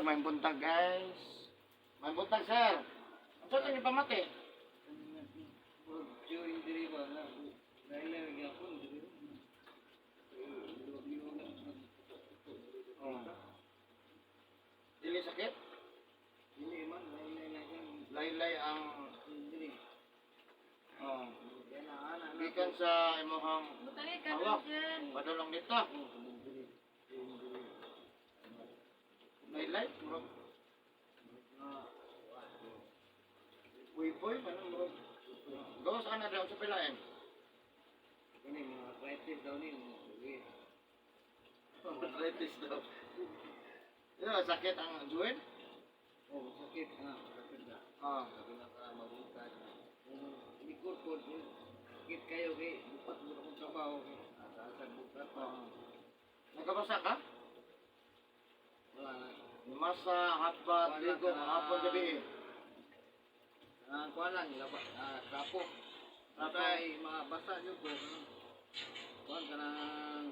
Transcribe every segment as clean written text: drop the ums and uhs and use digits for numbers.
May buntag, guys. May buntag, sir. Ano sa inyo pamati? During diri ba na dahil gyapon diri. Oh. Dili sakit? Dili man laylay na siya. Laylay ang Diri. Oh. Yan na ana na. Gikan sa imong Butangay ka hawak. nun dyan. Padulong dito. Diri. Diri. Laylay, murag puy-puy, ano murag. Gawas ana daw sa pilain. Kani mga arthritis daw ni. Diri. Arthritis daw. Yo, sakit ang joint? Oh, sakit na, sakit na. Ah. Sabi na ka mabutas. Kung likod ko, sakit kayo kay bupat mo akong trabaho kay asa asa bukat pa. Oh. Nagkabasa ka? Wala na. Masa, hotbath, Wala ligo, ka. hapon, gabi. Ah, kuan lang laba, ah, krapo. Krapo. Patay, mabasa jud ko. Kuan ka nang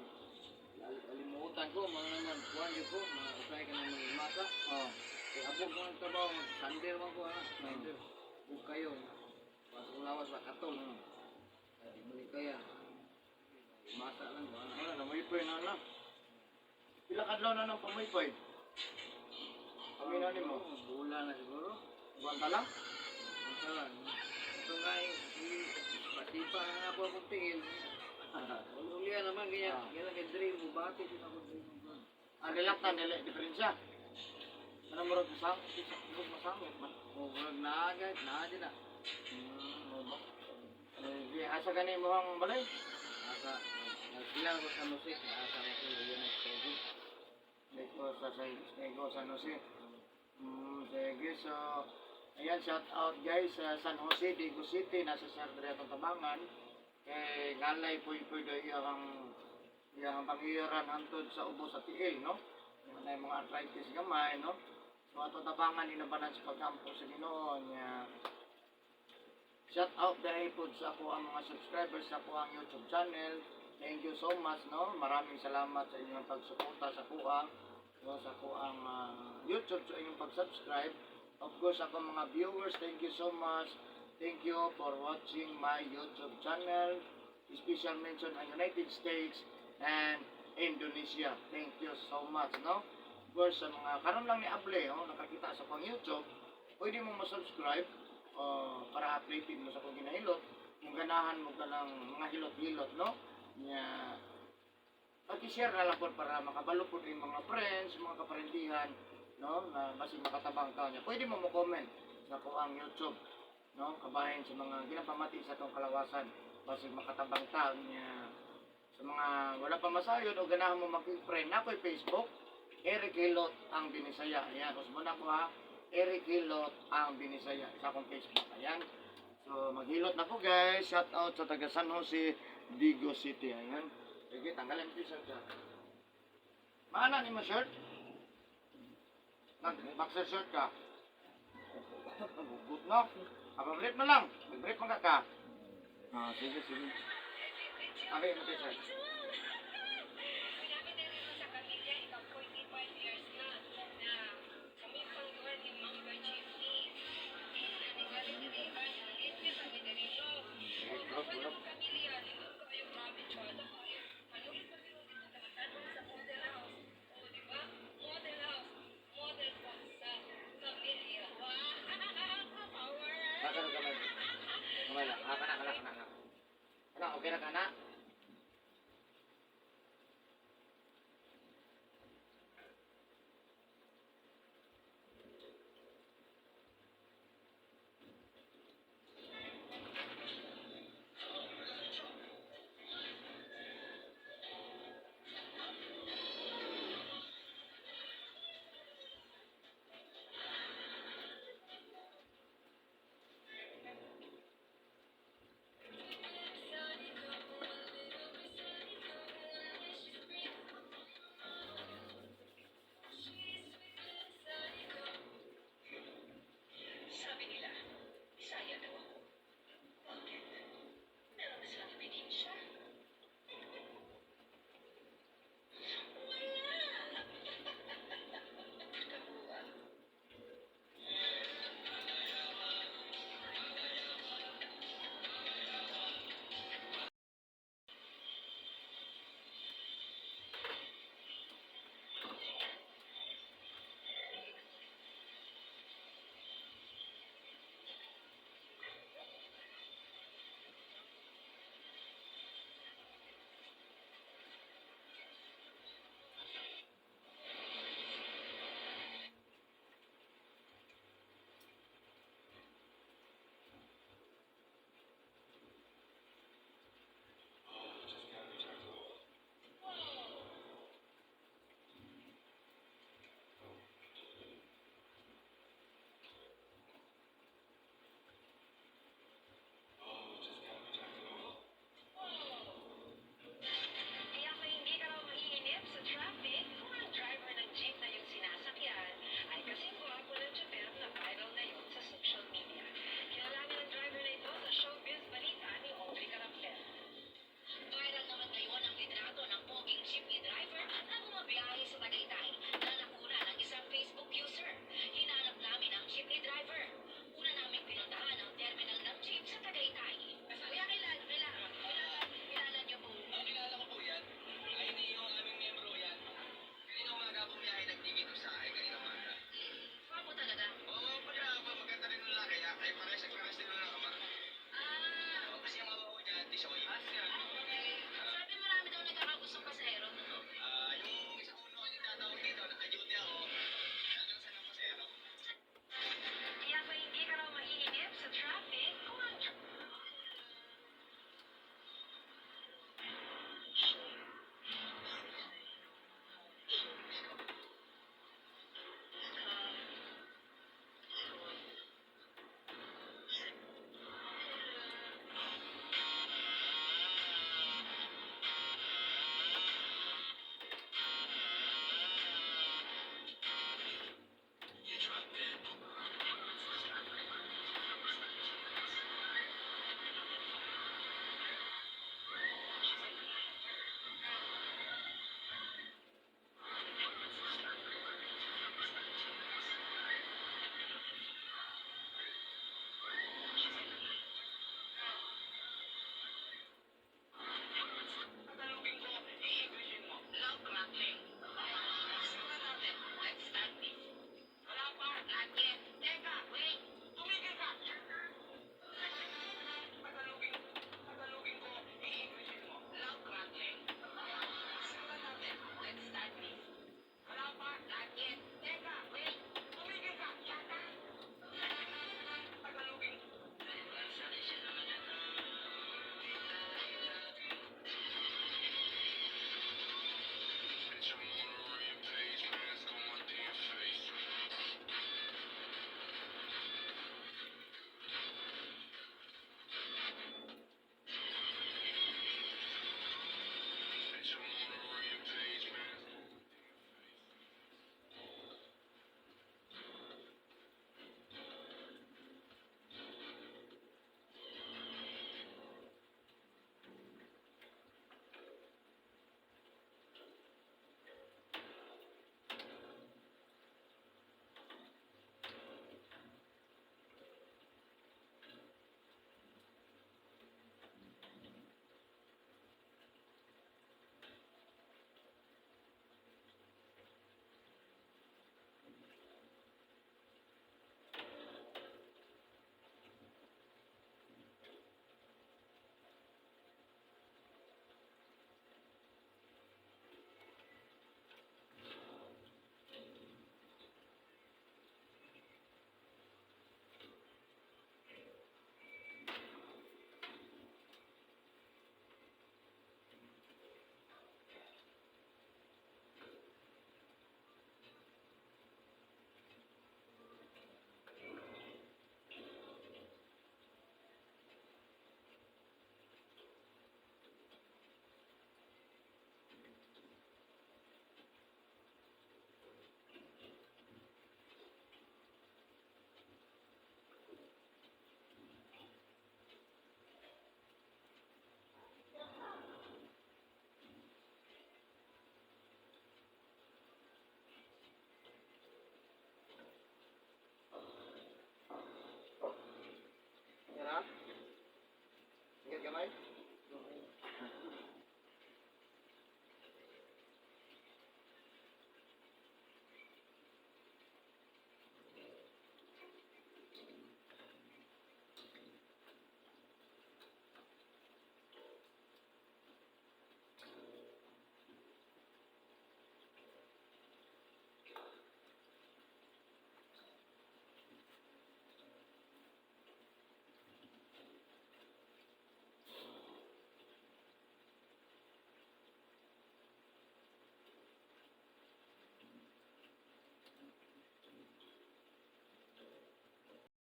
alimutan ko mga naman kuan jud ko, mga usay ka nang masa. Oh. Kay abog ko ng trabaho, mag-sander man ko ana, sander. Ug kayo. Pasok lawas ba katol. Di mo ni kaya. Masa lang ko ana. Wala, namuypoy na lang. Pila kadlaw na ng pamuypoy? Paminaw ni mo? Bula na siguro. Buwan ka lang? Unsa lang. Ito nga eh, pasipa na nga po akong tingin. Ulian naman ganyan. Ah. Ganyan kay Dre, bubati din ako Dre. Ang relak na nila, diferensya. Ano mo rin masang? Murag masangit man. O, murag naaga, naa din na. Ano ba? Eh, di, asa gani mo ang balay? Asa, nagsilang ko sa musik, naasa na ko yun ang schedule. Dito sa San Jose. Sige, so, ayan, shout out guys sa San Jose, Digo City, nasa San Andrea Tabangan. Kay ngalay puy-puy do iyang iyang pangiran hantod sa ubo sa tiil, no? Yung na yung mga arthritis gamay, no? So ato tabangan inabanan sa pagkampo sa Ginoo niya. Shout out dahil po sa ako ang mga subscribers sa ako ang YouTube channel. Thank you so much, no? Maraming salamat sa inyong pagsuporta sa kuha, no? Sa ako ang YouTube, sa inyong pag-subscribe. Of course, ako mga viewers, thank you so much. Thank you for watching my YouTube channel. Special mention ang United States and Indonesia. Thank you so much, no? Of course, sa mga karon lang ni Able, oh, nakakita sa pang YouTube, pwede mo ma-subscribe oh, para updated mo sa kung ginahilot. Kung ganahan mo ka ng mga hilot-hilot, no? Nya, pag-share na lang po para makabalo po yung mga friends, mga kaparintihan, no? Na basig makatabang ka niya. Pwede mo mo comment sa kuang YouTube, no? Kabahin sa mga ginapamati sa atong kalawasan, basig makatabang ta niya. Sa mga wala pa masayod o ganahan mo makig-friend, na ako'y Facebook, Eric Hilot ang Binisaya. Ayan, usbo na ko ha. Eric Hilot ang Binisaya sa akong Facebook. Ayan. So, maghilot na ko guys. Shout out sa taga San Jose, Digo City. Ayan. Sige, tanggalin mo yung shirt ha. Maana ni mo shirt? Nag-boxer shirt ka? Bugot no? Apa-brief mo lang. Mag-brief mo ka ka. Ah, sige, sige. Abi mo t-shirt. Sinabi na rin sa pamilya, ikaw 45 years na, na kami pang duwan ni Ma'am Chief. Sige, bulok, bulok. Pamilya, lindot kayo, grabe, tsada kayo. Manulog pa rin dito, nakatanong sa model house. O, di ba? Model house. Model po sa pamilya. Wow! Power! Baka na kamay. Kamay lang. Ah, kana, kana, kana. Kana, okay na kana?